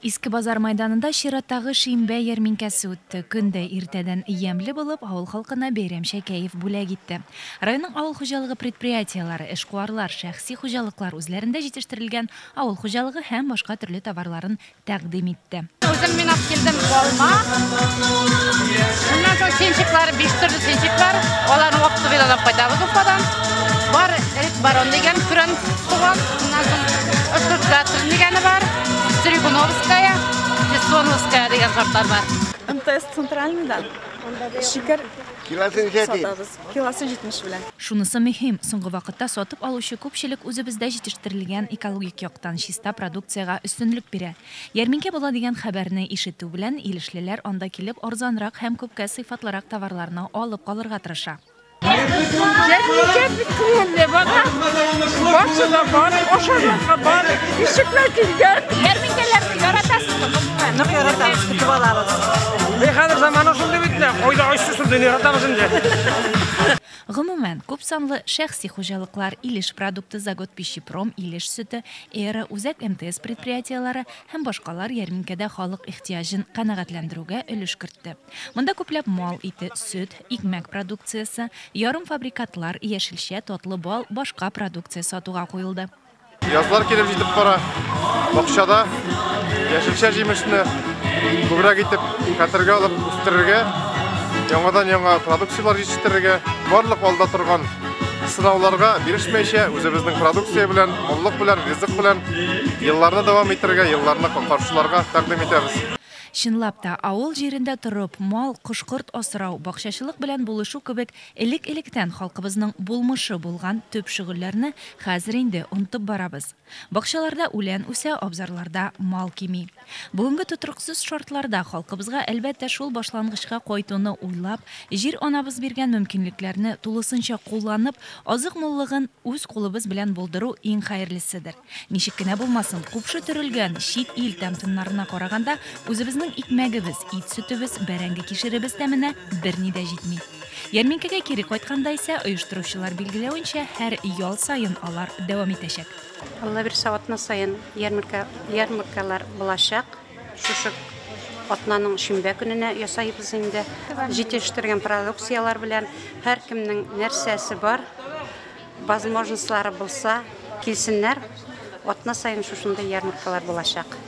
Иске базар мәйданында чираттагы шимбә ярминкәсе үтте. Көн дә иртәдән ямьле булып, авыл халкына бәйрәмчә кәеф бүләк итте. Районның авыл хуҗалыгы предприятиеләре, эшкуарлар, шәхси хуҗалыклар үзләрендә җитештерелгән авыл хуҗалыгы һәм башка төрле товарларын тәкъдим итте. Үзем мин алып килдем алма. Шуннан соң сенчиклар, 5 төрле сенчик бар. Аларны оптовыйдан алып кайтабыз Уфадан. Бар Ред Барон дигән көрән суган. Шуннан соң Штутгартер дигәне бар. Стригуновская, Бессоновская дигән сортлар бар. МТС Центральныйдан шикәр Килосын ничә тиен? сатабыз. Килосы 70 белән. Шунысы мөһим, соңгы вакытта сатып алучы күпчелек үзебездә җитештерелгән экологик яктан чиста продукциягә өстенлек бирә. Ярминкә була дигән хәбәрне ишетү белән илешлеләр анда килеп арзанрак һәм күпкә сыйфатлырак товарларны алып калырга тырыша. Ярминкә бик күңелле бара. Барсы да бар, ашарга бар, ишекләр килгән. Ярминкәләрне яратасызмы? Гомумән? Нык яратабыз, көтеп алабыз. Хәзер заманы шундый бит инде. Кайда айсы шундый яратабыз инде. Гомумән, күп санлы шәхси хуҗалыклар, Илеш продукты, Заготпищепром, Илеш сөте, Эра, Үзәк МТС предприятиеләре һәм башкалар ярминкәдә халык ихтыяҗын канәгатьләндерүгә өлеш кертте. Монда күпләп мал ите, сөт, икмәк продукциясе, ярымфабрикатлар, яшелчә, татлы бал, башка продукция сатуга куелды. Язлар килеп җитеп бара. Бакчада яшелчә җимешне күбрәк итеп хәтергә алып үстерергә, яңадан-яңа продукцияләр җитештерергә, барлык алда торган сынауларга бирешмәйчә, үзебезнең продукция белән, муллык белән, ризык белән елларны дәвам итәргә, елларны каршыларга тәкъдим итәбез. Чынлап та, авыл җирендә торып, мал, кош-корт асрау, бакчачылык белән булышу кебек элек-электән халкыбызның булмышы булган төп шөгыльләрне хәзер инде онытып барабыз. Бакчаларда үлән үсә, абзарларда мал кими. Бүгенге тотрыксыз шартларда халкыбызга әлбәттә шул башлангычка кайтуны уйлап, җир анабыз биргән мөмкинлекләрне тулысынча кулланып, азык муллыгын үз кулыбыз белән булдыру иң хәерлеседер. Ничек кенә булмасын, купшы төрелгән чит ил тәм-томнарына караганда, үзебезнең икмәгебез, ит сөтебез, бәрәңге кишеребез тәменә берни дә җитми. Ярминкәгә кире кайтканда исә оештыручылар билгеләвенчә, һәр ял саен алар дәвам итәчәк. Алла бирсә, атна саен ярмарка, ярмаркалар булачак. Шушы атнаның шимбә көненә ясайбыз инде. Җитештергән продукцияләр белән һәркемнең нәрсәсе бар, возможностьлары булса, килсеннәр. Атна саен шушындай ярмаркалар булачак.